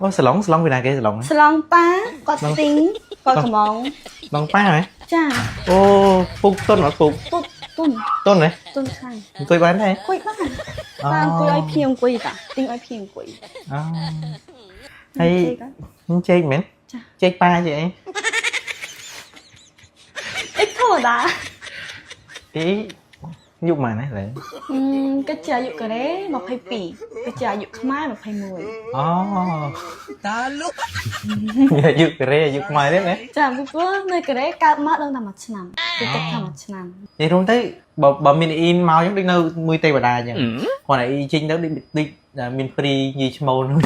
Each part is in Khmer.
អូសាឡុងសាឡុងពីណាគេសាឡុង ស្លងប៉ាគាត់ទិញគាត់កំង ឡុងប៉ាហ៎ ចា អូពុកតុនអត់ពុក ពុកទុន តុនហ៎ ទុនខ្លាំង អង្គុយបានទេ អង្គុយបានបានអង្គុយឲ្យភៀងអង្គុយតាទិញឲ្យភៀងអង្គុយ អូហើយចេកមែន ចា ចេកប៉ាជាអី អិចធម្មតា ទីយុម៉ានណាឡើយ អឺកិច្ចជាអាយុកូរ៉េ22កិច្ចជាអាយុខ្មែរ21 អូតាលុមានអាយុកូរ៉េអាយុខ្មែរទេណា ចាពីព្រោះនៅកូរ៉េកើតមកដល់តែមួយឆ្នាំគឺគិតថាមួយឆ្នាំ និយាយរួមទៅបើបើមានអ៊ីនមកអញ្ចឹងដូចនៅមួយទេវតាអញ្ចឹងគាត់តែអ៊ីចេញទៅដូចដូចមានព្រីញីឈ្មោលនោះ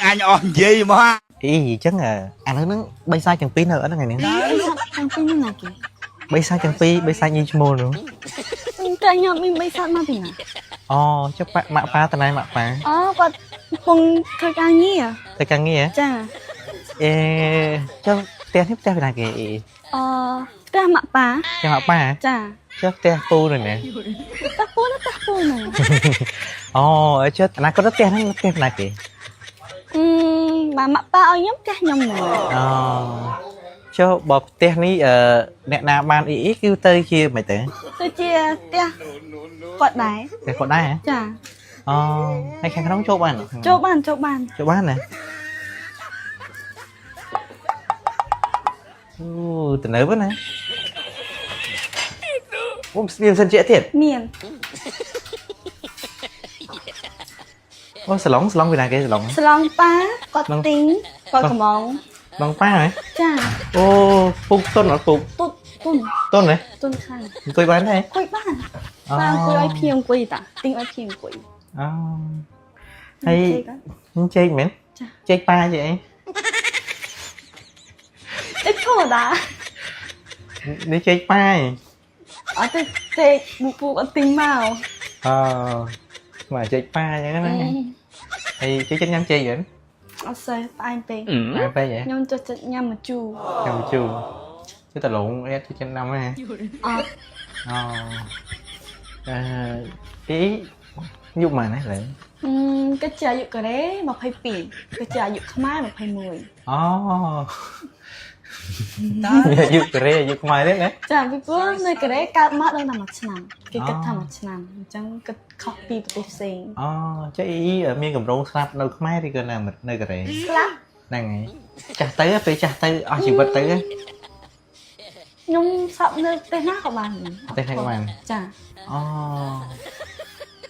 អញអស់និយាយមក អីអញ្ចឹងអានោះហ្នឹងបីសាច់ទាំងពីរនៅអត់ហ្នឹងថ្ងៃនេះ អីសាច់ទាំងពីរនេះណាគេ បីសាច់ទាំងពីរបីសាច់ញីឈ្មោលនោះ តែខ្ញុំមានបីសាច់មកពីណា អូចុះប៉ាម៉ាក់ប៉ាតណៃម៉ាក់ប៉ា អូគាត់កំពុងធ្វើការងារ ទៅការងារ ចា អេចុះផ្ទះនេះផ្ទះពីណាគេអី អផ្ទះម៉ាក់ប៉ា ផ្ទះម៉ាក់ប៉ា ចា ចុះផ្ទះពូនោះណា ផ្ទះពូណាផ្ទះពូណា អូចុះអនាគតផ្ទះហ្នឹងផ្ទះពីណាគេ អឺបើម៉ាក់ប៉ាឲ្យខ្ញុំផ្ទះខ្ញុំហ្នឹង អូចុះបើផ្ទះនេះអឺអ្នកណាបានអ៊ីអ៊ីគឺទៅជាមិនទៅ ទៅជាផ្ទះគាត់ដែរ ផ្ទះគាត់ដែរហ៎ ចា អូហើយខាងក្នុងចូលបានអត់ ចូលបានចូលបាន ចូលបានណាអូតំណើបណាអូមានសិនជាទៀត មាន អូសាឡុងសាឡុងពីណាគេសាឡុង ស្លងប៉ាគាត់ទិញគាត់កំង ឡុងប៉ាហ៎ ចា អូពុកតុនអត់ពុក ពុកទុន តុនហ៎ ទុនខ្លាំង អង្គុយបានទេ អង្គុយបានបានអង្គុយឲ្យភៀងអង្គុយតាទិញឲ្យភៀងអង្គុយ អូហើយចេកមែន ចា ចេកប៉ាជាអី អិចធម្មតា នេះចេកប៉ាឯង អត់ទេទេពូពូអត់ទិញមក អូមកចេកប៉ាអញ្ចឹងណាហើយចេកចិត្តញ៉ាំចេកហ៎ អត់សូវផ្អែមពេក អត់ពេកហ៎ ខ្ញុំចូលចិត្តញ៉ាំម្ជូរ ញ៉ាំជូរជូរតឡងអត់ចិត្តញ៉ាំហ៎ អត់ អូអឺទីយុម៉ានណាឡើយ អឺកិច្ចជាអាយុកូរ៉េ22កិច្ចជាអាយុខ្មែរ21 អូមានអាយុកូរ៉េអាយុខ្មែរទេណា ចាពីព្រោះនៅកូរ៉េកើតមកដល់តែមួយឆ្នាំគេគិតថាមួយឆ្នាំអញ្ចឹងគិតខុសពីប្រទេសផ្សេង អូចុះអ៊ីមានកម្រងស្លាប់នៅខ្មែរឬក៏នៅនៅកូរ៉េ ស្លាប់ ហ្នឹងហើយចាស់ទៅពេលចាស់ទៅអស់ជីវិតទៅ ខ្ញុំស្លាប់នៅប្រទេសណាក៏បាន ប្រទេសណាក៏បាន ចា អូ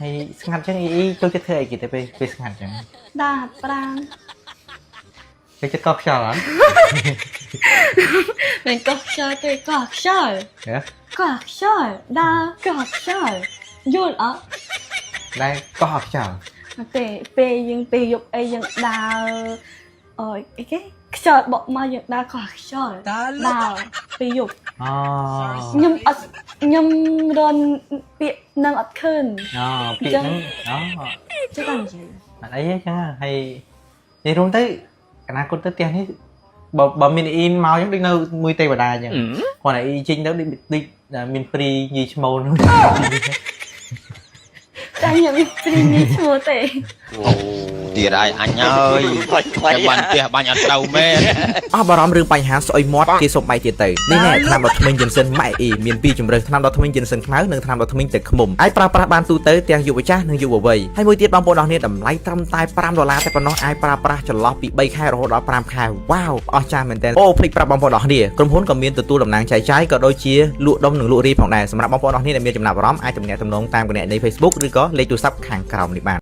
ហើយស្ងាត់ចឹងអ៊ីអ៊ីចូលចិត្តធ្វើអីគេទៅពេលពេលស្ងាត់ចឹង ដើរហាត់ប្រាណ ចូលចិត្តកោះខ្យល់អត់ មិនកោះខ្យល់ទេកោះខ្យល់ ហ៎ កោះខ្យល់ដើរកោះខ្យល់យល់អត់ ដែរកោះខ្យល់ អត់ទេពេលយើងពេលយប់អីយើងដើរអើយអីគេខ្យល់បក់មកយើងដើរកោះខ្យល់ដើរពេលយប់ អូ ខ្ញុំអត់ខ្ញុំរនពាក្យនឹងអត់ឃើញ អូពាក្យហ្នឹងអូ ចេះតែនិយាយ អត់អីទេចឹងហើយនិយាយរួមទៅអនាគតទៅផ្ទះនេះបើបើមានអ៊ីនមកចឹងដូចនៅមួយទេវតាចឹងគាត់តែអ៊ីចេញទៅដូចដូចមានព្រីញីឈ្មោលនោះ តែខ្ញុំមានព្រីញីឈ្មោះទេ ទៀតហើយអញអើយតែបានផ្ទះបាញ់អត់ត្រូវមែន អស់បារម្ភរឿងបញ្ហាស្អុយមាត់គេសុំបាយទៀតទៅនេះណែថ្នាំដុសធ្មេញយិនសិនម៉ាក់អ៊ីមានពីរជម្រើសថ្នាំដុសធ្មេញយិនសិនខ្មៅនិងថ្នាំដុសធ្មេញទឹកឃ្មុំអាចប្រើប្រាស់បានទូទៅទាំងយុវចាស់និងយុវវ័យហើយមួយទៀតបងប្អូនអរគ្នាតម្លៃត្រឹមតែ5ដុល្លារតែប៉ុណ្ណោះអាចប្រើប្រាស់ចន្លោះពី3ខែរហូតដល់5ខែវ៉ាវអស្ចារ្យមែនទែនអូភ្លេចប្រាប់បងប្អូនអរគ្នាក្រុមហ៊ុនក៏មានទទួលតំណាងចែកចាយក៏ដូចជាលក់ដុំនិងលក់រាយផងដែរសម្រាប់បងប្អូនអរគ្នាដែលមានចំណាប់អារម្មណ៍អាចទំនាក់ទំនងតាមគណនី Facebook ឬក៏លេខទូរស័ព្ទខាងក្រោមនេះបាន។